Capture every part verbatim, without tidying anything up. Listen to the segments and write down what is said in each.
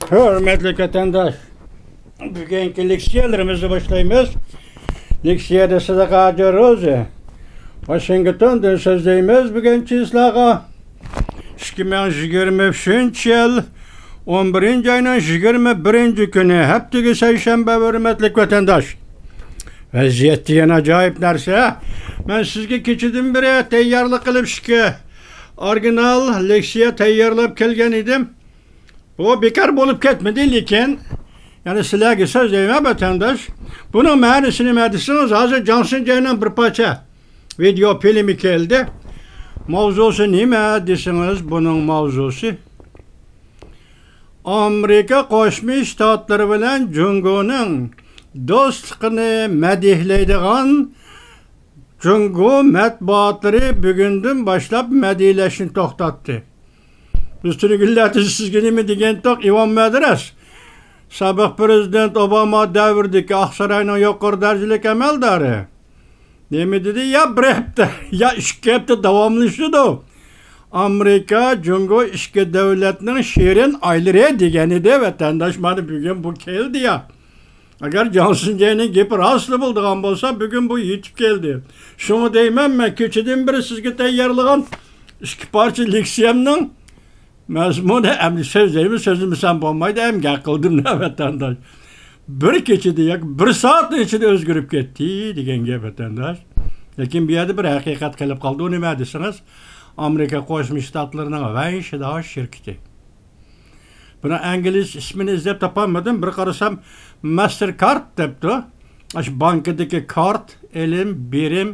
ھۆرمەتلىك ۋەتەنداش، بۈگۈنكى لېكسىيەلىرىمىزنى باشلايمىز. لېكسىيەدە سىدىق ھاجى روزى، ۋاشىنگتوندىن سۆزلەيمىز. بۈگۈن چىسلاغا ئىككى مىڭ يىگىرمە ئۈچىنچى يىل ئون بىرىنچى ئاينىڭ يىگىرمە بىرىنچى كۈنى، ھەپتىگە سەيشەنبە. ھۆرمەتلىك ۋەتەنداش، ۋەزىيەت دېگەن ئاجايىپ نەرسە. مەن سىزگە كېچىدىن بېرى تەييارلىق قىلىپ ئىككى ئورىگىنال لېكسىيە تەييارلاپ كەلگەن ئىدىم. بۇ بىكار بولۇپ كەتمىدى، لېكىن يەنە سىلەرگە سۆزلەيمەن، ۋەتەنداش. بۇنىڭ مەنىسى نېمە دېسىڭىز، ھازىر جاڭ سىنجەينىڭ بىر پارچە ۋىدېئو فىلىمى كەلدى. ماۋزۇسى نېمە دېسىڭىز، بۇنىڭ ماۋزۇسى ئامېرىكا قوشما شتاتلىرى بىلەن جۇڭگونىڭ دوستلۇقىنى مەدھىيەلەيدىغان جۇڭگو مەتبۇئاتلىرى بۈگۈندىن باشلاپ مەدھىيەلەشنى توختاتتى. بىز تۈنۈگۈنلەردە سىزگە نېمە دېگەنتۇق، ئىۋان مەدرەس، سابىق پىرېزىدېنت ئوباما دەۋرىدىكى ئاقساراينىڭ يۇقىرى دەرىجىلىك ئەمەلدارى نېمە دېدى؟ يا بىر ھەپتە، يا ئىككى ھەپتە داۋاملىشىدۇ. ئامېرىكا، جۇڭگو ئىككى دۆلەتنىڭ شېرىن ئايلىرى دېگەن ئىدى، ۋەتەنداش. مانا بۈگۈن بۇ كەلدى يا. ئەگەر جاڭ سىنجەينىڭ گېپى راستلا بولىدىغان بولسا، بۈگۈن بۇ يېتىپ كەلدى. شۇڭا دەيمەن، مەن كېچىدىن بېرى سىزگە تەييارلىغان ئىككى پارچە لېكسىيەمنىڭ مەزمۇنى، ئەمدى سۆزلەيمەن، سۆزلىمىسەم بولمايدۇ، ئەمگەك قىلدىم دە، ۋەتەنداش. بىر كېچىدە ياكى بىر سائەتنىڭ ئىچىدە ئۆزگىرىپ كەتتى دېگەن گەپ، ۋەتەنداش. لېكىن بۇ يەردە بىر ھەقىقەت قېلىپ قالدى. ئۇ نېمە دېسىڭىز، ئامېرىكا قوشما شتاتلىرىنىڭ ۋەنشىدا شىركىتى. بۇنىڭ ئىنگلىز ئىسمىنى ئىزدەپ تاپالمىدىم. بىر قارىسام، ماستېركارد دەپتۇ. ئاشۇ بانكىدىكى كارت، ئېلىم، بېرىم،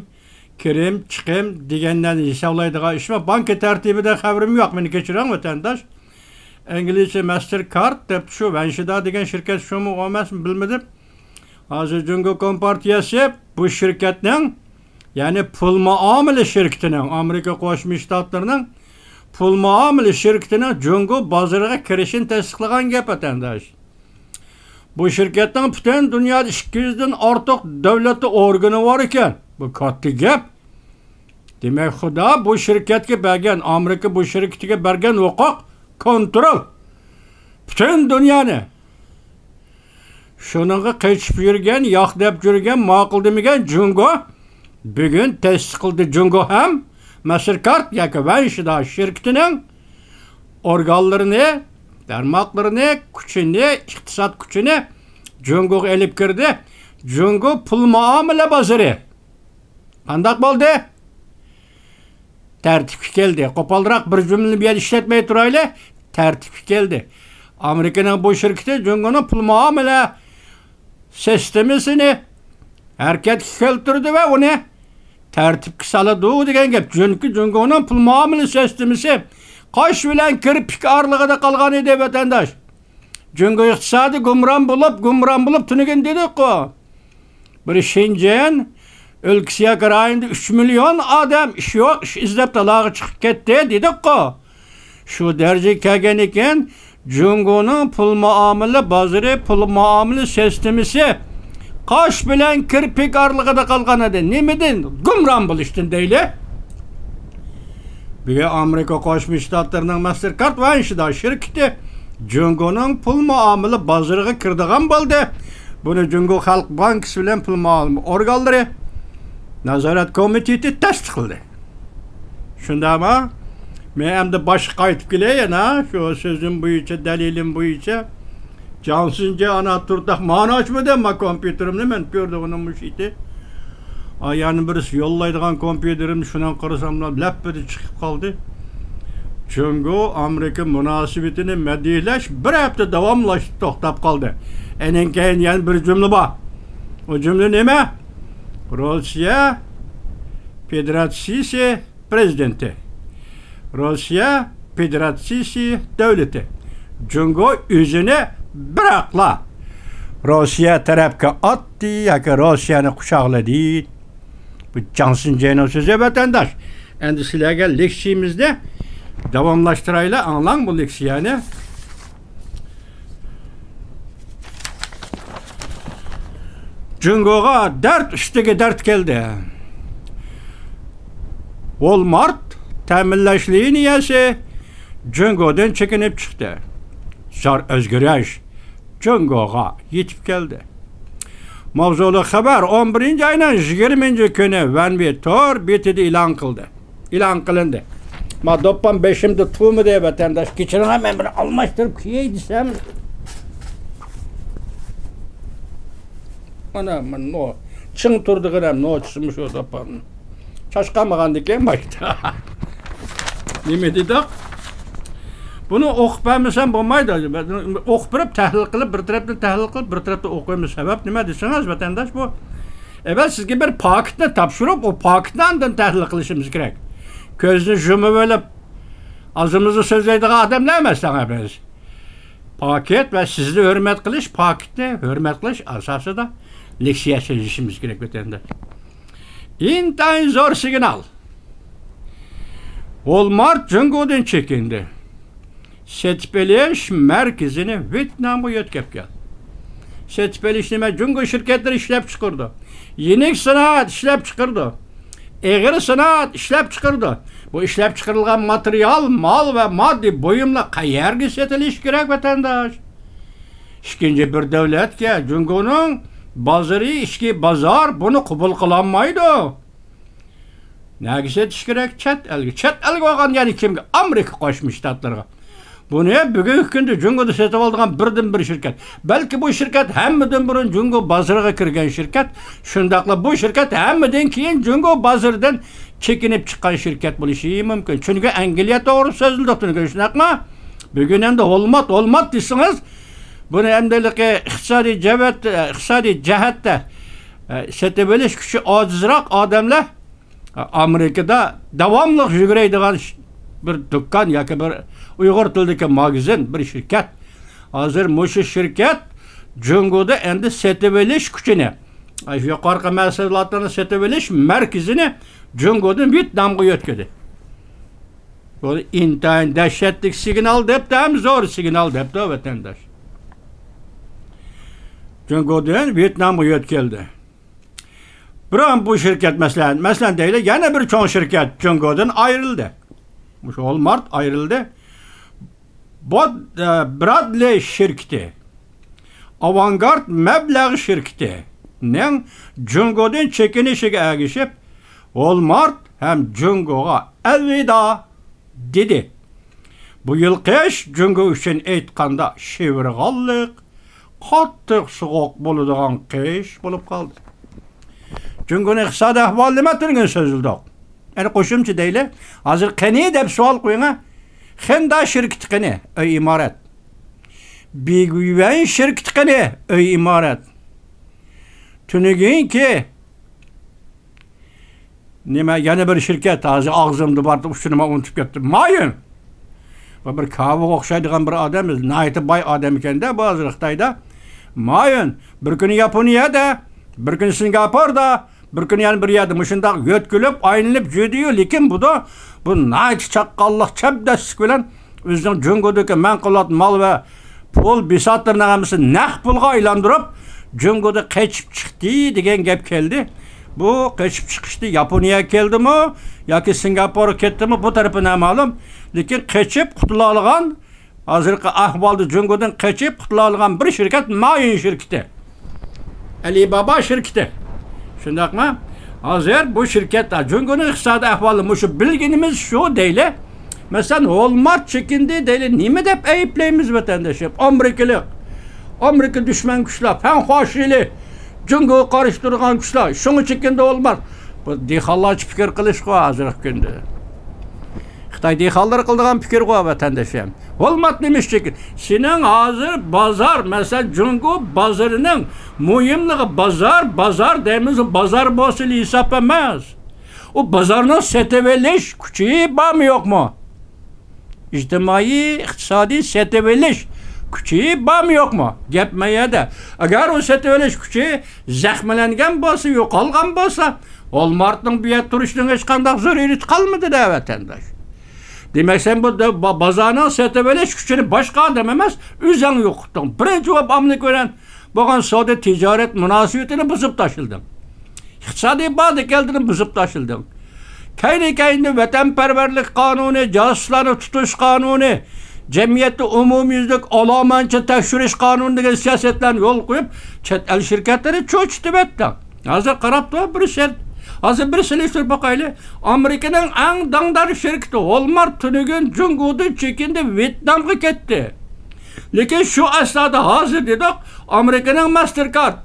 كىرىم، چىقىم دېگەنلەرنى ھېسابلايدىغان ئىشمۇ؟ بانكا تەرتىپىدە خەۋىرىم يوق، مېنى كەچۈرۈڭ، ۋەتەنداش. ئىنگلىزچە ماستېركارد دەپتۇ، شۇ ۋەنشىدا دېگەن شىركەت شۇمۇ، ئۇ ئەمەسمۇ، بىلمىدىم. ھازىر جۇڭگو كومپارتىيەسى بۇ شىركەتنىڭ، يەنى پۇل مۇئامىلە شىركىتىنىڭ، ئامېرىكا قوشما شتاتلىرىنىڭ پۇل مۇئامىلە شىركىتىنىڭ جۇڭگو بازىرىغا كىرىشىنى تەستىقلىغان گەپ، ۋەتەنداش. بۇ شىركەتنىڭ پۈتۈن دۇنيادا ئىككى يۈزدىن ئارتۇق دۆلەتتە ئورگىنى بار ئىكەن. بۇ كاتتا گەپ. دېمەك، خۇدا بۇ شىركەتكە بەرگەن، ئامېرىكا بۇ شىركىتىگە بەرگەن ھوقۇق، كونترول. پۈتۈن دۇنيانى. شۇنىڭغا قېچىپ يۈرگەن، ياق دەپ يۈرگەن، ماقۇل دېمىگەن جۇڭگو بۈگۈن تەستىقلىدى. جۇڭگو ھەم ماستېركارد ياكى ۋەنشىدا شىركىتىنىڭ ئورگانلىرىنى، تارماقلىرىنى، كۈچىنى، ئىقتىساد كۈچىنى جۇڭگوغا ئېلىپ كىردى. جۇڭگو پۇل مۇئامىلە بازىرى قانداق بولدى؟ تەرتىپكە كەلدى. قوپالراق بىر جۈملىنى بۇ يەردە ئىشلەتمەي تۇرايلى. تەرتىپكە كەلدى. ئامېرىكىنىڭ بۇ شىركىتى جۇڭگونىڭ پۇل مۇئامىلە سىستېمىسىنى ھەرىكەتكە كەلتۈردى ۋە ئۇنى تەرتىپكە سالىدۇ دېگەن گەپ. چۈنكى جۇڭگونىڭ پۇل مۇئامىلە سىستېمىسى قاش بىلەن كىرپىك ئارىلىقىدا قالغان ئىدى، ۋەتەنداش. جۇڭگو ئىقتىسادى گۇمران بولۇپ، گۇمران بولۇپ تۈنۈگۈن دېدۇققۇ. بىر شېنجېن ئۆلكىسى ياكى رايونىدا ئۈچ مىليون ئادەم ئىش يوق، ئىش ئىزدەپ دالاغا چىقىپ كەتتى دېدۇققۇ. شۇ دەرىجىگە كەلگەن ئىكەن، جۇڭگونىڭ پۇل مۇئامىلە بازىرى، پۇل مۇئامىلە سىستېمىسى قاش بىلەن كىرپىك ئارىلىقىدا قالغان ئىدى. نېمىدىن؟ گۇمران بولۇشتىن دەيلى. بۈگۈن ئامېرىكا قوشما شتاتلىرىنىڭ ماستېركارد ۋەنشىدا شىركىتى جۇڭگونىڭ پۇل مۇئامىلە بازىرىغا كىرىدىغان بولدى. بۇنى جۇڭگو خەلق بانكىسى بىلەن پۇل مۇئامىلە ئورگانلىرى نازارەت كومىتېتى تەستىقلىدى. شۇنداقمۇ؟ مەن ئەمدى باشقا قايتىپ كېلەي يەنە، شۇ سۆزۈم بويىچە، دەلىلىم بويىچە. جاڭ سىنجى ئانا تۇرداق مانا ئاچمىدى، ما كومپيۇتېرىمنى مەن كۆردۈم ئۇنىڭ مۇشۇ ئىتى. ئايانى بىرسى يوللايدىغان كومپيۇتېرىم، شۇنىڭ قارىسام لەپپىدە چىقىپ قالدى. جۇڭگو ئامېرىكا مۇناسىۋىتىنى مەدھىيەلەش بىر ھەپتە داۋاملاشتى، توختاپ قالدى. ئېنىڭ كەينى يەنە بىر جۈملە بار. ئۇ جۈملە نېمە؟ روسىيە فېدېراتسىيىسى پىرېزىدېنتى، روسىيە فېدېراتسىيىسى دۆلىتى، جۇڭگو ئۆزىنى بىراقلا روسىيە تەرەپكە ئاتتى ياكى روسىيەنى قۇچاقلىدى. بۇ جاڭ سىنجەينىڭ سۆزى، ۋەتەنداش. ئەمدى سىلەرگە لېكسىيىمىزنى داۋاملاشتۇرايلى، ئاڭلاڭ بۇ لېكسىيەنى. جۇڭگوغا دەرد ئۈستىگە دەرد كەلدى. ۋولمارت تەمىنلەش لىنىيەسى جۇڭگودىن چېكىنىپ چىقتى. زور ئۆزگىرىش جۇڭگوغا يېتىپ كەلدى. ماۋزۇلۇق خەۋەر ئون بىرىنچى ئاينىڭ يىگىرمىنچى كۈنى ۋەنۋى تور بېتىدە ئېلان قىلدى. ئېلان قىلىندى. ما دوپپام بېشىمدا تۇرمىدى، ۋەتەنداش. كەچۈرۈڭلار، مەن بىر ئالماشتۇرۇپ كىيەي دېسەم. مانا، مانا، چىڭ تۇرىدىغىنىم نوچىسى مۇشۇ دوپپامنىڭ. چاچقانمىغاندىكىن بايدا. نېمە دېدۇق؟ بۇنى ئوقۇپ بەرمىسەم بولمايدۇ. ئوقۇپ بېرىپ، تەھلىل قىلىپ، بىر تەرەپتىن تەھلىل قىلىپ، بىر تەرەپتىن ئوقۇيمىز. سەۋەب نېمە دېسىڭىز، ۋەتەنداش، بۇ ئەۋەل سىزگە بىر پاكىتنى تاپشۇرۇپ، ئۇ پاكىتنى ئاندىن تەھلىل قىلىشىمىز كېرەك. كۆزنى يۇمۇۋېلىپ، ئاغزىمىزنى سۆزلەيدىغان ئادەملەر ئەمەس ساڭا بىز. پاكىت ۋە سىزنى ھۆرمەت قىلىش، پاكىتنى ھۆرمەت قىلىش ئاساسىدا لېكسىيە سۆزلىشىمىز كېرەك، ۋەتەنداش. ئىنتايىن زور سىگنال. ۋولمارت جۇڭگودىن چېكىندى. سېتىپ ئېلىش مەركىزىنى ۋيېتنامغا يۆتكەپ كەل. سېتىپ ئېلىش نېمە؟ جۇڭگو شىركەتلىرى ئىشلەپ چىقىرىدۇ. يېنىك سانائەت ئىشلەپ چىقىرىدۇ. ئېغىر سانائەت ئىشلەپ چىقىرىدۇ. بۇ ئىشلەپ چىقىرىلغان ماتېرىيال، مال ۋە ماددىي بۇيۇملار قەيەرگە سېتىلىشى كېرەك، ۋەتەنداش؟ ئىككىنچى بىر دۆلەتكە جۇڭگونىڭ بازىرى، ئىچكى بازار بۇنى قوبۇل قىلالمايدۇ. نەگە سېتىش كېرەك؟ چەت ئەلگە. چەت ئەلگە بولغان يەنە كىمگە؟ ئامېرىكا قوشما شتاتلىرىغا. بۇنى بۈگۈنكى كۈندە جۇڭگودا سېتىۋالىدىغان بىردىنبىر شىركەت. بەلكى بۇ شىركەت ھەممىدىن بۇرۇن جۇڭگو بازىرىغا كىرگەن شىركەت. شۇنداقلا بۇ شىركەت ھەممىدىن كېيىن جۇڭگو بازىرىدىن چېكىنىپ چىققان شىركەت بولۇشى مۇمكىن. چۈنكى ئەنگلىيە توغرىسىدا سۆزلىدۇق تۈنۈگۈن، شۇنداقمۇ؟ بۈگۈن ئەمدى ھولمات، ھولمات دېسىڭىز، بۇنى ئەمدىلىكى ئىقتىسادىي جەھەت، ئىقتىسادىي جەھەتتە، ئە، سېتىۋېلىش كۈچى ئاجىزراق ئادەملەر، ئە، ئامېرىكىدا داۋاملىق يۈگۈرەيدىغان ش-، بىر دۇكان ياكى بىر ئۇيغۇر تىلىدىكى ماگىزىن، بىر شىركەت. ھازىر مۇشۇ شىركەت جۇڭگودا ئەمدى سېتىۋېلىش كۈچىنى، ئە، يۇقىرىقى مەھسۇلاتلارنى سېتىۋېلىش مەركىزىنى جۇڭگودىن ۋيېتنامغا يۆتكىدى. بۇ ئىنتايىن دەھشەتلىك سىگنال دەپتۇ، ھەم زور سىگنال دەپتۇ، ۋەتەنداش. جۇڭگودىن ۋيېتنامغا يۆتكەلدى. بىرەم بۇ شىركەت، مەسىلەن، مەسىلەن دەيلى، يەنە بىر چوڭ شىركەت جۇڭگودىن ئايرىلدى. مۇشۇ ۋولمارت ئايرىلدى. بوت-، ئە، برادلى شىركىتى، ئاۋانگارد مەبلەغ شىركىتىنىڭ جۇڭگودىن چېكىنىشىگە ئەگىشىپ، ۋولمارت ھەم جۇڭگوغا ئەلۋىدا دېدى. بۇ يىل قىش جۇڭگو ئۈچۈن ئېيتقاندا شىۋىرغانلىق، قاتتىق سوغۇق بولىدىغان قىش بولۇپ قالدى. جۇڭگونىڭ ئىقتىسادىي ئەھۋالى نېمە؟ تۈنۈگۈن سۆزلىدۇق. يەنە قوشۇمچە دەيلى. ھازىر قېنى دەپ سوئال قويۇڭا. خېندا شىركىتى قېنى؟ ئۆي ئىمارەت. بىگۈيۋەن شىركىتى قېنى؟ ئۆي ئىمارەت. تۈنۈگۈنكى نېمە، يەنە بىر شىركەت، ھازىر ئاغزىمدا بار، ئۇچۇرنى مەن ئۇنتۇپ كەتتىم. مايۈن. بۇ بىر كاۋىغا ئوخشايدىغان بىر ئادەم، ناھايىتى باي ئادەم ئىكەن-دە، بۇ ھازىر خىتايدا. مايۈن. بىر كۈنى ياپونىيەدە، بىر كۈنى سىنگاپوردا، بىر كۈنى يەنە بىر يەردە مۇشۇنداق يۆتكىلىپ، ئايلىنىپ يۈرىدۇ-يۇ، لېكىن بۇدا، بۇ ناھايىتى چاققانلىق، چەبدەسلىك بىلەن ئۆزىنىڭ جۇڭگودىكى مەنقۇلات مال ۋە پۇل بىساتلىرىنىڭ ھەممىسىنى نەق پۇلغا ئايلاندۇرۇپ، جۇڭگودا قېچىپ چىقتى دېگەن گەپ كەلدى. بۇ قېچىپ چىقىشتا ياپونىيەگە كەلدىمۇ ياكى سىنگاپورغا كەتتىمۇ، بۇ تەرىپى نامەلۇم. لېكىن قېچىپ قۇتۇلالىغان، ھازىرقى ئەھۋالدا جۇڭگودىن قېچىپ قۇتۇلالىغان بىر شىركەت مايۈن شىركىتى. ئەلىبابا شىركىتى. شۇنداقمۇ؟ ھازىر بۇ شىركەت، جۇڭگونىڭ ئىقتىسادىي ئەھۋالى مۇشۇ، بىلگىنىمىز شۇ دەيلى. مەسىلەن، ۋولمارت چېكىندى دەيلى. نېمە دەپ ئەيىبلەيمىز ۋەتەنداشلار؟ ئامېرىكىلىق، ئامېرىكا دۈشمەن كۈچلەر، فەنخۇاشىلى، جۇڭگوغا قارشى تۇرىدىغان كۈچلەر، شۇڭا چېكىندى ۋولمارت. بۇ دېھقانلارچە پىكىر قىلىشقۇ ھازىرقى كۈندە. خىتاي دېھقانلىرى قىلىدىغان پىكىرغۇ، ۋەتەنداشلىرىم. ھۆكۈمەت نېمە ئىش چېكىن؟ سېنىڭ ھازىر بازار، مەسىلەن، جۇڭگو بازىرىنىڭ مۇھىملىقى، بازار، بازار دەيمىز، بازار بولسىلا ھېساب ئەمەس. ئۇ بازارنىڭ سېتىۋېلىش كۈچى بارمۇ، يوقمۇ؟ ئىجتىمائىي، ئىقتىسادىي سېتىۋېلىش كۈچى بارمۇ، يوقمۇ؟ گەپ مانا يەردە. ئەگەر ئۇ سېتىۋېلىش كۈچى زەخىملەنگەن بولسا، يوقالغان بولسا، ۋولمارتنىڭ بۇ يەردە تۇرۇشىنىڭ ھېچقانداق زۆرۈرىيىتى قالمىدى-دە، ۋەتەنداش. دېمەك، سەن بۇ دە-، با-، بازارنىڭ سېتىۋېلىش كۈچىنى باشقا ئادەم ئەمەس، ئۆزۈڭ يوقىتتىڭ. بىرىنچى بولۇپ، ئامېرىكا بىلەن بولغان سودا تىجارەت مۇناسىۋىتىنى بۇزۇپ تاشلىدىڭ. ئىقتىسادىي باردا كەلدىنى بۇزۇپ تاشلىدىڭ. كەينى-كەينىدىن ۋەتەنپەرۋەرلىك قانۇنى، جاسۇسلارنى تۇتۇش قانۇنى، جەمئىيەتتە ئومۇميۈزلۈك ئالامەنچە تەكشۈرۈش قانۇنى دېگەن سىياسەتلەرنى يولغا قويۇپ، چەت ئەل شىركەتلىرى چۆچۈتۈۋەتتى. ھازىر قاراپ تۇر، بىر شەرت، ھازىر بىر سېلىشتۇرۇپ باقايلى. ئامېرىكىنىڭ ئەڭ داڭدار شىركىتى ۋالمارت تۈنۈگۈن جۇڭگودىن چېكىندى، ۋيېتنامغا كەتتى. لېكىن شۇ ئەسنادا ھازىر دېدۇق، ئامېرىكىنىڭ ماستېركارد،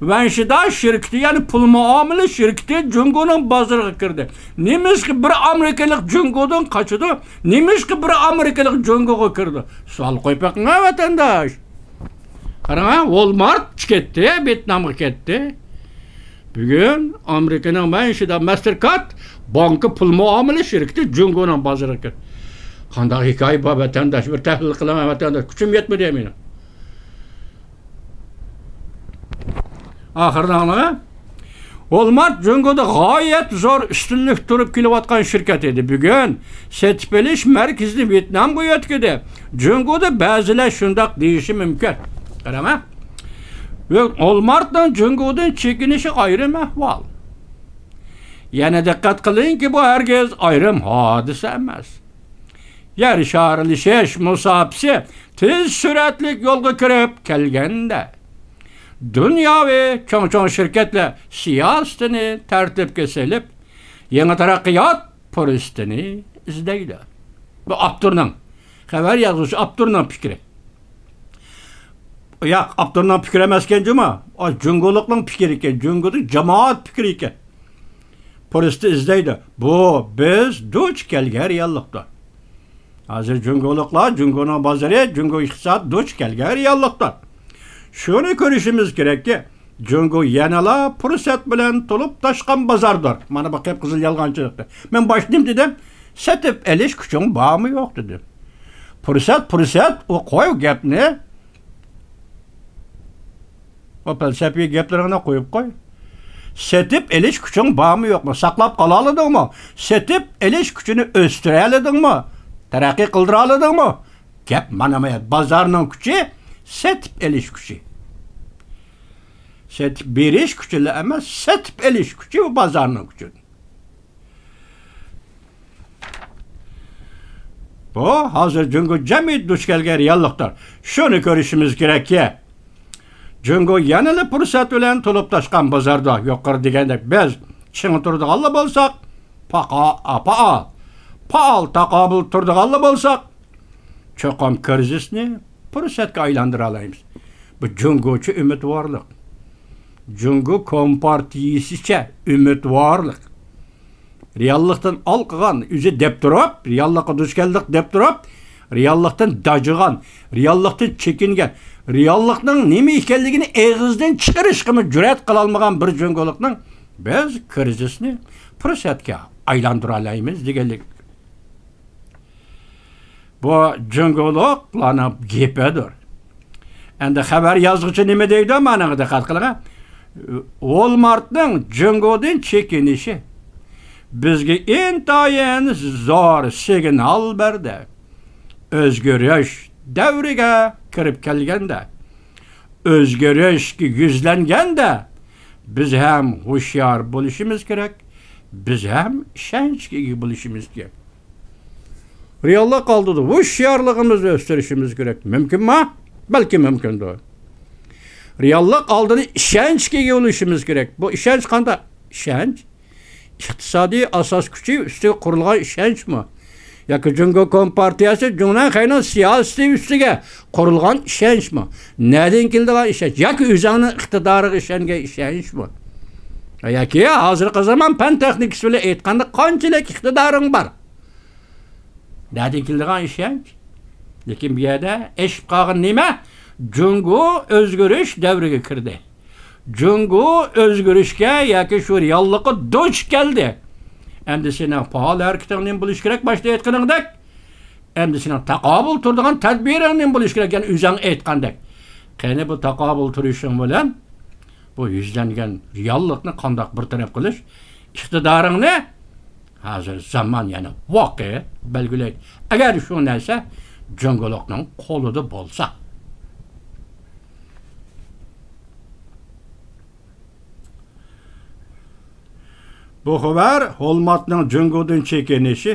ۋەنشىدا شىركىتى، يەنى پۇل مۇئامىلە شىركىتى جۇڭگونىڭ بازىرىغا كىردى. نېمىشقا بىر ئامېرىكىلىق جۇڭگودىن قاچىدۇ؟ نېمىشقا بىر ئامېرىكىلىق جۇڭگوغا كىرىدۇ؟ سوئال قويۇپ بېقىڭ، ۋەتەنداش. قاراڭ، ۋالمارت كەتتى، ۋيېتنامغا كەتتى. بۈگۈن ئامېرىكىنىڭ مەنشىدا ماستېركارد بانكا پۇل مۇئامىلە شىركىتى جۇڭگونىڭ بازىرىغا كىردى. قانداق ھېكايە بار، ۋەتەنداش؟ بىر تەھلىل قىلىمەن، ۋەتەنداش. كۈچۈم يەتمىدى مېنىڭ. ئاخىرىنى ئاڭلاڭ. ۋالمارت جۇڭگودا غايەت زور ئۈستۈنلۈك تۇرۇپ كېلىۋاتقان شىركەت ئىدى. بۈگۈن سېتىپ ئېلىش مەركىزىنى ۋيېتنامغا يۆتكىدى. جۇڭگودا بەزىلەر شۇنداق دېيىشى مۇمكىن. قاراڭ، ۋالمارتنىڭ جۇڭگودىن چېكىنىشى ئايرىم ئەھۋال. يەنە دىققەت قىلىڭكى، بۇ ھەرگىز ئايرىم ھادىسە ئەمەس. يەر شارلىشىش مۇساپىسى تېز سۈرئەتلىك يولغا كىرىپ كەلگەندە، دۇنياۋى چوڭ-چوڭ شىركەتلەر سىياسىتىنى تەرتىپكە سېلىپ، يېڭى تەرەققىيات پۇرسىتىنى ئىزدەيدۇ. بۇ ئاپتورنىڭ، خەۋەر يازغۇچى ئاپتورنىڭ پىكرى. ياق، ئاپتورنىڭ پىكرى ئەمەسكەن جۇمۇ. ئا، جۇڭگولۇقنىڭ پىكرى ئىكەن، جۇڭگودىكى جامائەت پىكرى ئىكەن. پۇرسىتى ئىزدەيدۇ. بۇ بىز دۇچ كەلگەن رېئاللىقتۇر. ھازىر جۇڭگولۇقلار، جۇڭگونىڭ بازىرى، جۇڭگو ئىقتىسادى دۇچ كەلگەن رېئاللىقتۇر. شۇنى كۆرۈشىمىز كېرەككى، جۇڭگو يەنىلا پۇرسەت بىلەن تولۇپ تاشقان بازاردۇر. مانا بۇ قىپقىزىل يالغانچىلىقتۇر. مەن باشتا نېمە دېدىم؟ سېتىپ ئېلىش كۈچۈڭ بارمۇ يوق دېدىم. پۇرسەت، پۇرسەت، ئۇ قوي گەپنى. ئۇ پەلسەپىۋى گەپلىرىڭنى قويۇپ قوي. سېتىپ ئېلىش كۈچۈڭ بارمۇ يوقمۇ؟ ساقلاپ قالالىدىڭمۇ؟ سېتىپ ئېلىش كۈچىنى ئۆستۈرەلىدىڭمۇ؟ تەرەققىي قىلدۇرالىدىڭمۇ؟ گەپ مانا بۇ يەردە. بازارنىڭ كۈچى، سېتىپ ئېلىش كۈچى. سېتىپ بېرىش كۈچىلا ئەمەس، سېتىپ ئېلىش كۈچى بۇ بازارنىڭ كۈچى. بۇ ھازىر جۇڭگو جەمئىيىتى دۇچ كەلگەن رېئاللىقتۇر. شۇنى كۆرۈشىمىز كېرەككى، جۇڭگو يەنىلا پۇرسەت بىلەن تولۇپ تاشقان بازاردا، يۇقىرىدا دېگەندەك، بىز چىڭ تۇرىدىغانلا بولساق، پاقا-، پائال، پائال تاقابىل تۇرىدىغانلا بولساق، چوقۇم كىرىزىسنى پۇرسەتكە ئايلاندۇرالايمىز. بۇ جۇڭگوچە ئۈمىدۋارلىق. جۇڭگو كومپارتىيىسىچە ئۈمىدۋارلىق. رېئاللىقتىن ئالقىغان، ئۆزى دەپ تۇرۇپ، رېئاللىققا دۇچ كەلدۇق دەپ تۇرۇپ، رېئاللىقتىن داجىغان، رېئاللىقتىن چېكىنگەن، رېئاللىقنىڭ نېمە ئىكەنلىكىنى ئېغىزدىن چىقىرىشقىمۇ جۈرئەت قىلالمىغان بىر جۇڭگولۇقنىڭ بىز كىرىزىسنى پۇرسەتكە ئايلاندۇرالايمىز دېگەنلىك. بۇ جۇڭگولۇقلارنىڭ گېپىدۇر. ئەمدى خەۋەر يازغۇچى نېمە دەيدۇ؟ مانىڭغا دىققەت قىلىڭ. ۋولمارتنىڭ جۇڭگودىن چېكىنىشى بىزگە ئىنتايىن زور سىگنال بەردى. ئۆزگىرىش دەۋرىگە كىرىپ كەلگەندە، ئۆزگىرىشكە يۈزلەنگەندە، بىز ھەم ھوشيار بولۇشىمىز كېرەك، بىز ھەم ئىشەنچكە ئىگە بولۇشىمىز كېرەك. رېئاللىق ئالدىدا ھوشيارلىقىمىزنى ئۆستۈرۈشىمىز كېرەك. مۇمكىنما؟ بەلكى مۇمكىندۇر. رېئاللىق ئالدىدا ئىشەنچكە ئىگە بولۇشىمىز كېرەك. بۇ ئىشەنچ قانداق ئىشەنچ؟ ئىقتىسادىي ئاساس كۈچى ئۈستىگە قۇرۇلغان ئىشەنچمۇ؟ ياكى جۇڭگو كومپارتىيەسى جۇڭنەنخەينىڭ سىياسىتى ئۈستىگە قۇرۇلغان ئىشەنچمۇ؟ نەدىن كېلىدىغان ئىشەنچ؟ ياكى ئۆزۈڭنىڭ ئىقتىدارىغا ئىشەنگەن ئىشەنچمۇ؟ ياكى ھازىرقى زامان پەن تېخنىكىسى بىلەن ئېيتقاندا، قانچىلىك ئىقتىدارىڭ بار؟ نەدىن كېلىدىغان ئىشەنچ؟ لېكىن بۇ يەردە ئېشىپ قالغان نېمە؟ جۇڭگو ئۆزگىرىش دەۋرىگە كىردى. جۇڭگو ئۆزگىرىشكە ياكى شۇ رېئاللىققا دۇچ كەلدى. ئەمدى سېنىڭ پائال ھەرىكىتىڭ نېمە بولۇشى كېرەك؟ باشتا ئېيتقىنىڭدەك. ئەمدى سېنىڭ تاقابىل تۇرىدىغان تەدبىرىڭ نېمە بولۇشى كېرەك؟ يەنى ئۆزۈڭ ئېيتقاندەك. قېنى بۇ تاقابىل تۇرۇشۇڭ بىلەن بۇ يۈزلەنگەن رېئاللىقنى قانداق بىر تەرەپ قىلىش ئىقتىدارىڭنى ھازىر زامان، يەنى ۋاقىت بەلگىلەيدۇ. ئەگەر شۇ نەرسە جۇڭگولۇقنىڭ قولىدا بولسا. بۇ خەۋەر ھولمارتنىڭ جۇڭگودىن چېكىنىشى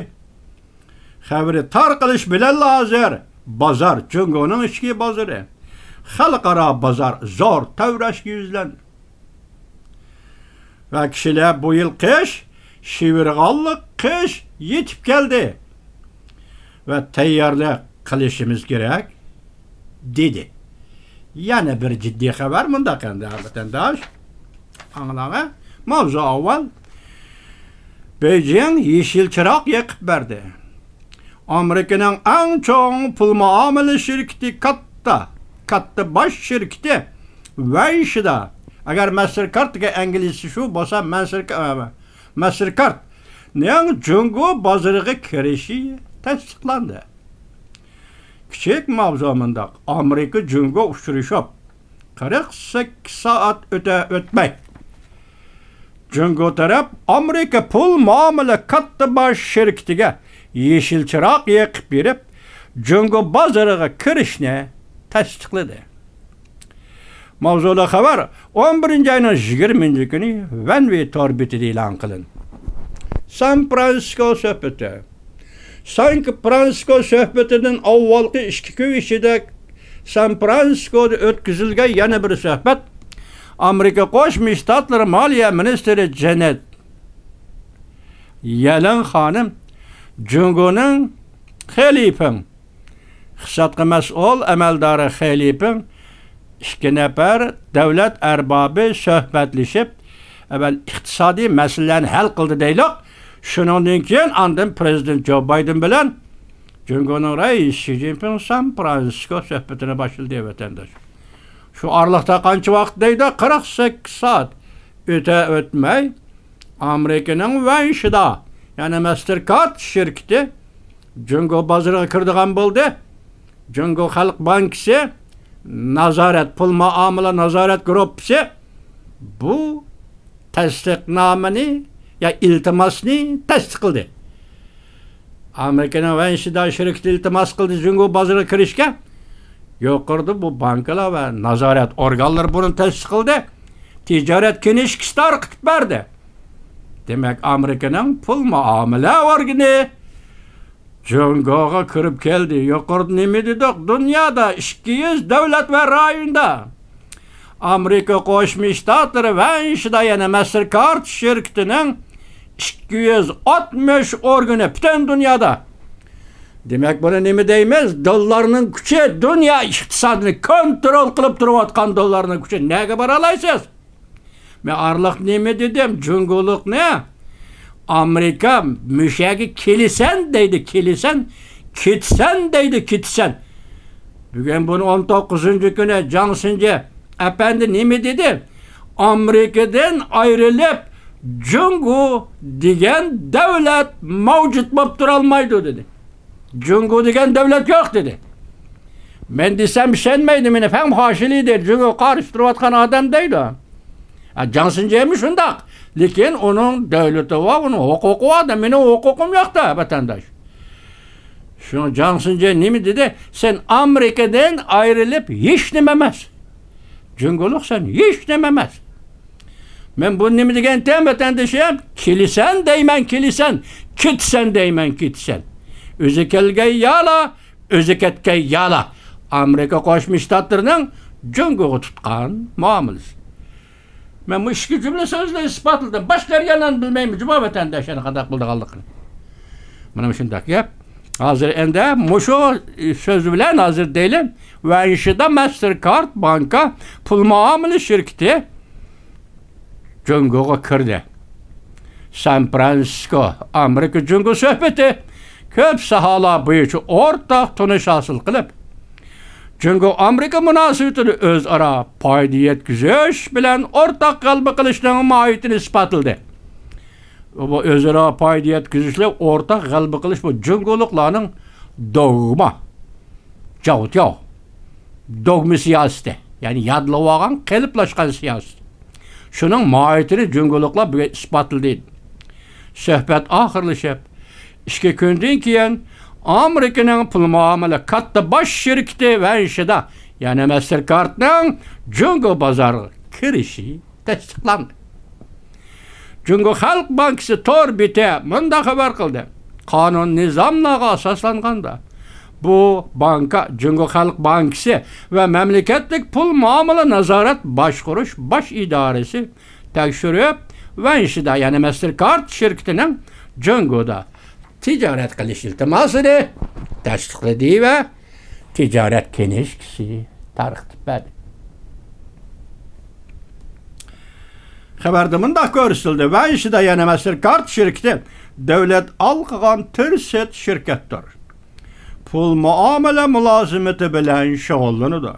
خەۋىرى تارقىلىش بىلەنلا ھازىر بازار، جۇڭگونىڭ ئىچكى بازىرى، خەلقئارا بازار زور تەۋرەشكە يۈزلەندى. ۋە كىشىلەر بۇ يىل قىش، شىۋىرغانلىق قىش يېتىپ كەلدى ۋە تەييارلىق قىلىشىمىز كېرەك، دېدى. يەنە بىر جىددىي خەۋەر مۇنداق ئەمدى، ۋەتەنداش. ئاڭلاڭە، ماۋزۇ ئاۋۋال بېيجىڭ يېشىل چىراغ يېقىپ بەردى. ئامېرىكىنىڭ ئەڭ چوڭ پۇل مۇئامىلە شىركىتى، كاتتا، كاتتا باش شىركىتى ۋەنشىدا، ئەگەر ماستېركارت دېگەن ئىنگلىزچە شۇ بولسا، ماستېركارتنىڭ جۇڭگو بازىرىغا كىرىشى تەستىقلاندى. كىچىك ماۋزۇ مۇنداق، ئامېرىكا جۇڭگو ئۇچرىشىپ، قىرىق سەككىز سائەت ئۆتە ئۆتمەي، جۇڭگو تەرەپ ئامېرىكا پۇل مۇئامىلە كاتتا باش شىركىتىگە يېشىل چىراغ يېقىپ بېرىپ، جۇڭگو بازىرىغا كىرىشنى تەستىقلىدى. ماۋزۇلۇق خەۋەر ئون بىرىنچى ئاينىڭ يىگىرمىنچى كۈنى ۋەنۋى تور بېتىدە ئېلان قىلىندى. سان فرانسىسكو سۆھبىتى. سان فرانسىسكو سۆھبىتىدىن ئاۋۋالقى ئىككى كۈن ئىچىدە سان فرانسىسكودا ئۆتكۈزۈلگەن يەنە بىر سۆھبەت ئامېرىكا قوشما شتاتلىرى مالىيە مىنىستىرى جېنېت يەلېن خانىم جۇڭگونىڭ خې لىپىڭ، ئىقتىسادقا مەسئۇل ئەمەلدارى خې لىپىڭ، ئىككى نەپەر دۆلەت ئەربابى سۆھبەتلىشىپ، ئەۋۋەل ئىقتىسادىي مەسىلىلەرنى ھەل قىلدى دەيلۇق. شۇنىڭدىن كېيىن ئاندىن پىرېزىدېنت جو بايدېن بىلەن جۇڭگونىڭ رەئىسى شى جىنپىڭ سان فرانسىسكو سۆھبىتىنى باشلىدى، ۋەتەنداش. شۇ ئارىلىقتا قانچە ۋاقىت دەيدۇ؟ قىرىق سەككىز سائەت ئۆتە ئۆتمەي، ئامېرىكىنىڭ ۋەنشىدا، يەنى ماستېركارت شىركىتى جۇڭگو بازىرىغا كىرىدىغان بولدى. جۇڭگو خەلق بانكىسى نازارەت، پۇل مۇئامىلە نازارەت گۇرۇپپىسى بۇ تەستىقنامىنى يا ئىلتىماسنى تەستىقلىدى. ئامېرىكىنىڭ ۋەنشىدا شىركىتى ئىلتىماس قىلدى جۇڭگو بازىرىغا كىرىشكە. يۇقىرىدا بۇ بانكىلار ۋە نازارەت ئورگانلىرى بۇنى تەستىقلىدى. تىجارەت كىنىشكىسى تارقىتىپ بەردى. دېمەك، ئامېرىكىنىڭ پۇل مۇئامىلە ئورگىنى جۇڭگوغا كىرىپ كەلدى. يۇقىرىدا نېمە دېدۇق؟ دۇنيادا ئىككى يۈز دۆلەت ۋە رايوندا ئامېرىكا قوشما شتاتلىرى ۋەنشىدا يەنە ماستېركارت شىركىتىنىڭ ئىككى يۈز ئاتمىش ئورگىنى پۈتۈن دۇنيادا. دېمەك، بۇنى نېمە دەيمىز؟ دوللارنىڭ كۈچى دۇنيا ئىقتىسادىنى كونترول قىلىپ تۇرۇۋاتقان دوللارنىڭ كۈچى. نەگە بارالايسىز؟ مەن ئارىلىق نېمە دېدىم؟ جۇڭگولۇقنى ئامېرىكا مۇشەگە كېلىسەن دەيدۇ، كېلىسەن، كېتىسەن دەيدۇ، كېتىسەن. بۈگۈن بۇنى ئون توققۇزىنچى كۈنى جاڭ سىنجې ئەپەندى نېمە دېدى؟ ئامېرىكىدىن ئايرىلىپ جۇڭگو دېگەن دۆلەت مەۋجۇت بولۇپ تۇرالمايدۇ دېدى. جۇڭگو دېگەن دۆلەت يوق دېدى. مەن دېسەم ئىشەنمەيدۇ، مېنى فەڭ خاشىلى دەيدۇ، جۇڭگوغا قارشى تۇرۇۋاتقان ئادەم دەيدۇ. ھە، جاڭ سىنجېمۇ شۇنداق. لېكىن ئۇنىڭ دۆلىتى بار، ئۇنىڭ ھوقۇقى بار، مېنىڭ ھوقۇقۇم يوق-تە، ۋەتەنداش. شۇڭا جاڭ سىنجې نېمە دېدى؟ سەن ئامېرىكىدىن ئايرىلىپ ھېچ نېمە ئەمەس. جۇڭگولۇق سەن ھېچ نېمە ئەمەس. مەن بۇ نېمە دېگەنتىم، ۋەتەندىشىم؟ كېلىسەن دەيمەن، كېلىسەن، كېتىسەن دەيمەن، كېتىسەن. ئۆزى كەلگەن يالا، ئۆزى كەتكەن يالا. ئامېرىكا قوشما شتاتلىرىنىڭ جۇڭگوغا تۇتقان مۇئامىلىسى. مەن بۇ ئىككى جۈملە سۆزنى ئىسپاتلىدىم. باشقا يەرلەرنى بىلمەيمەن، جۇما ۋەتەنداشلارنى قانداق بىلىدىغانلىقىنى. مانا مۇشۇنداق گەپ. ھازىر ئەندى مۇشۇ سۆز بىلەن ھازىر دەيلى، ۋەنشىدا ماستېركارت بانكا پۇل مۇئامىلە شىركىتى جۇڭگوغا كىردى. سان فرانسىسكو، ئامېرىكا جۇڭگو سۆھبىتى كۆپ ساھەلەر بويىچە ئورتاق تونۇش ھاسىل قىلىپ، جۇڭگو ئامېرىكا مۇناسىۋىتىنى ئۆزئارا پايدا يەتكۈزۈش بىلەن ئورتاق غەلىبە قىلىشنىڭ ماھىيىتىنى ئىسپاتلىدى. بۇ ئۆزئارا پايدا يەتكۈزۈشلەر، ئورتاق غەلىبە قىلىش، بۇ جۇڭگولۇقلارنىڭ دوگما، جاۋتياۋ، دوگما سىياسىتى، يەنى يادلىۋالغان، قېلىپلاشقان سىياسىتى. شۇنىڭ ماھىيىتىنى جۇڭگولۇقلار بۈگۈن ئىسپاتلىدى. سۆھبەت ئاخىرلىشىپ، ئىككى كۈندىن كېيىن ئامېرىكىنىڭ پۇل مۇئامىلە كاتتا باش شىركىتى ۋەنشىدا، يەنى ماستېركارتنىڭ جۇڭگو بازارىغا كىرىشى تەستىقلاندى. جۇڭگو خەلق بانكىسى تور بېتى مۇنداق خەۋەر قىلدى. قانۇن نىزاملارغا ئاساسلانغاندا، بۇ بانكا جۇڭگو خەلق بانكىسى ۋە مەملىكەتلىك پۇل مۇئامىلە نازارەت باشقۇرۇش باش ئىدارىسى تەكشۈرۈپ، ۋەنشىدا، يەنى ماستېركارد شىركىتىنىڭ جۇڭگودا تىجارەت قىلىش ئىلتىماسىنى تەستىقلىدى ۋە تىجارەت كىنىشكىسى تارقىتىپ بەردى. خەۋەردە مۇنداق كۆرسىتىلدى، ۋەنشىدا يەنە ماستېركارد شىركىتى دۆلەت ئالقىغان تۈر سەت شىركەتتۇر. پۇل مۇئامىلە مۇلازىمىتى بىلەن شۇغۇللىنىدۇ.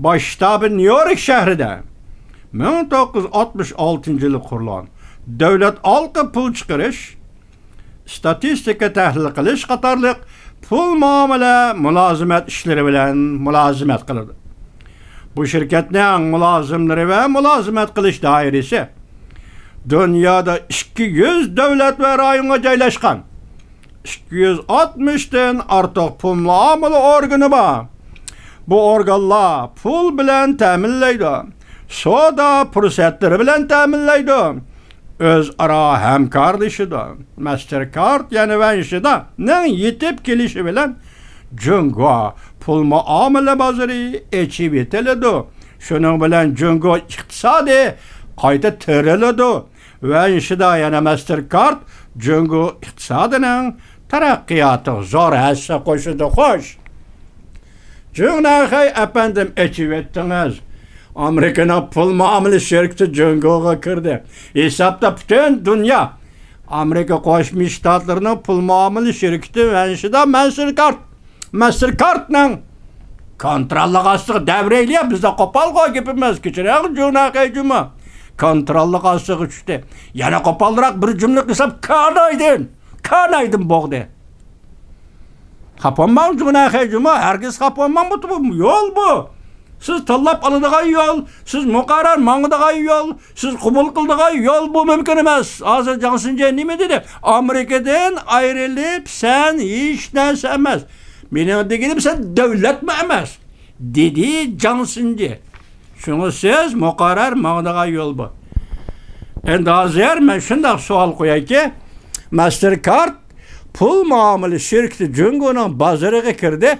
باش شتابى نيۇ يورك شەھىرىدە مىڭ توققۇز يۈز ئاتمىش ئالتىنچى يىلى قۇرۇلغان دۆلەت ئالقا پۇل چىقىرىش، ئىستاتىستىكا تەھلىل قىلىش قاتارلىق پۇل مۇئامىلە مۇلازىمەت ئىشلىرى بىلەن مۇلازىمەت قىلىدۇ. بۇ شىركەتنىڭ مۇلازىملىرى ۋە مۇلازىمەت قىلىش دائىرىسى دۇنيادا ئىككى يۈز دۆلەت ۋە رايونغا جايلاشقان. ئىككى يۈز ئاتمىشتىن ئارتۇق پۇل مۇئامىلە ئورگىنى بار. بۇ ئورگانلار پۇل بىلەن تەمىنلەيدۇ، سودا پۇرسەتلىرى بىلەن تەمىنلەيدۇ، ئۆزئارا ھەمكارلىشىدۇ. ماستېركارد يەنە ۋەنشىدانىڭ يېتىپ كېلىشى بىلەن جۇڭگو پۇل مۇئامىلە بازىرى ئېچىۋېتىلىدۇ. شۇنىڭ بىلەن جۇڭگو ئىقتىسادى قايتا تىرىلىدۇ. ۋەنشىدا يەنە ماستېركارد جۇڭگو ئىقتىسادىنىڭ تەرەققىياتىغا زور ھەسسە قوشىدۇ. خوش، جۇڭنەنخەي ئەپەندىم، ئېچىۋەتتىڭىز. ئامېرىكىنىڭ پۇل مۇئامىلە شىركىتى جۇڭگوغا كىردى. ھېسابتا پۈتۈن دۇنيا. ئامېرىكا قوشما شتاتلىرىنىڭ پۇل مۇئامىلە شىركىتى ۋەنشىدا ماستېركارد، ماستېركاردنىڭ كونتروللۇق ئاستىغا دەۋرەيلى، بىزدە قوپالغۇ گېپىمىز، كەچۈرۈڭ جۇڭنەنخەي جۇما. كونتروللۇق ئاستىغا چۈشتى. يەنە قوپالراق بىر جۈملە قىلسام، كانايدىن، كانايدىن بوغدى. خاپا بولماڭ جۇڭنەنخەي جۇما، ھەرگىز خاپا بولماڭ، بۇ، بۇ يول بۇ. سىز تاللاپ ئالىدىغان يول، سىز مۇقەررەر ماڭىدىغان يول، سىز قوبۇل قىلىدىغان يول بۇ مۇمكىن ئەمەس. ھازىر جاڭ سىنجې نېمە دېدى؟ ئامېرىكىدىن ئايرىلىپ سەن ھېچ نەرسە ئەمەس. مېنىڭ دېگىنىم سەن دۆلەتمۇ ئەمەس، دېدى جاڭ سىنجې. شۇڭا سىز مۇقەررەر ماڭىدىغان يول بۇ. ئەمدى ھازىر مەن شۇنداق سوئال قويايكى، ماستېركارد پۇل مۇئامىلە شىركىتى جۇڭگونىڭ بازىرىغا كىردى.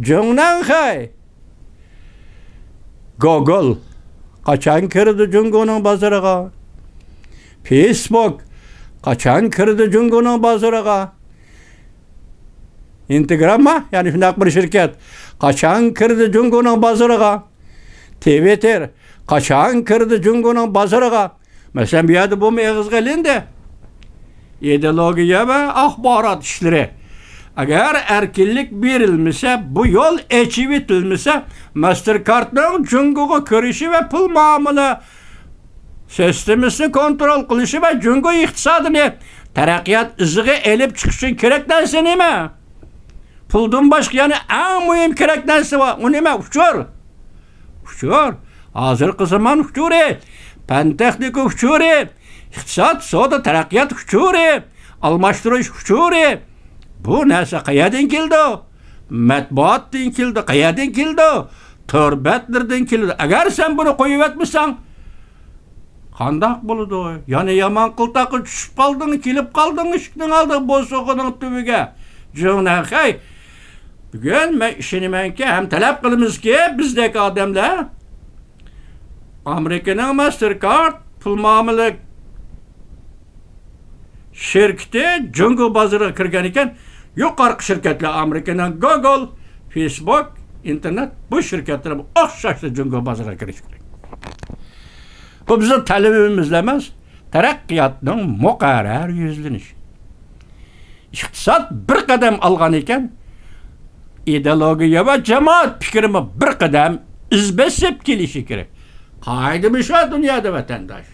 جۇڭنەنخەي، گوگول قاچان كىردى جۇڭگونىڭ بازىرىغا؟ فېيسبوك قاچان كىردى جۇڭگونىڭ بازىرىغا؟ ئىنستاگرامما، يەنى شۇنداق بىر شىركەت، قاچان كىردى جۇڭگونىڭ بازىرىغا؟ تىۋىتتېر قاچان كىردى جۇڭگونىڭ بازىرىغا؟ مەسىلەن، بۇ يەردە بۇمۇ ئېغىزغا ئېلىندى. ئىدېئولوگىيە ۋە ئاخبارات ئىشلىرى. ئەگەر ئەركىنلىك بېرىلمىسە، بۇ يول ئېچىۋېتىلمىسە، ماستېركاردنىڭ جۇڭگوغا كىرىشى ۋە پۇل مۇئامىلە سىستېمىسىنى كونترول قىلىشى ۋە جۇڭگو ئىقتىسادىنى تەرەققىيات ئىزىغا ئېلىپ چىقىش ئۈچۈن كېرەك نەرسە نېمە؟ پۇلدىن باشقا يەنە ئەڭ مۇھىم كېرەك نەرسە بار. ئۇ نېمە؟ ئۇچۇر. ئۇچۇر. ھازىرقى زامان ئۇچۇرى، پەن تېخنىكا ئۇچۇرى، ئىقتىساد، سودا، تەرەققىيات ئۇچۇرى، ئالماشتۇرۇش ئۇچۇرى. بۇ نەرسە قەيەردىن كېلىدۇ؟ مەتبۇئاتتىن كېلىدۇ. قەيەردىن كېلىدۇ؟ تور بەتلىرىدىن كېلىدۇ. ئەگەر سەن بۇنى قويۇۋەتمىسەڭ، قانداق بولىدۇ؟ يەنە يامان قىلتاققا چۈشۈپ قالدىڭ، كېلىپ قالدىڭ ئىشىكنىڭ ئالدىغا، بوسۇغىنىڭ تۈۋىگە. جۇڭنەنخەي، بۈگۈن مەن ئىشىنىمەنكى، ھەم تەلەپ قىلىمىزكى، بىزدەك ئادەملەر ئامېرىكىنىڭ ماستېركارد پۇل مۇئامىلە شىركىتى جۇڭگو بازىرىغا كىرگەن ئىكەن، يۇقىرىقى شىركەتلەر ئامېرىكىنىڭ گوگول، فېيسبوك، ئىنتېرنېت، بۇ شىركەتلەر ئوخشاشلا جۇڭگو بازىرىغا كىرىشى كېرەك. بۇ بىزنىڭ تەلىپىمىزلا ئەمەس، تەرەققىياتنىڭ مۇقەررەر يۈزلىنىشى. ئىقتىساد بىر قەدەم ئالغان ئىكەن، ئىدېئولوگىيە ۋە جامائەت پىكرىمۇ بىر قەدەم ئىز بېسىپ كېلىشى كېرەك. قائىدە مۇشۇ دۇنيادا، ۋەتەنداش.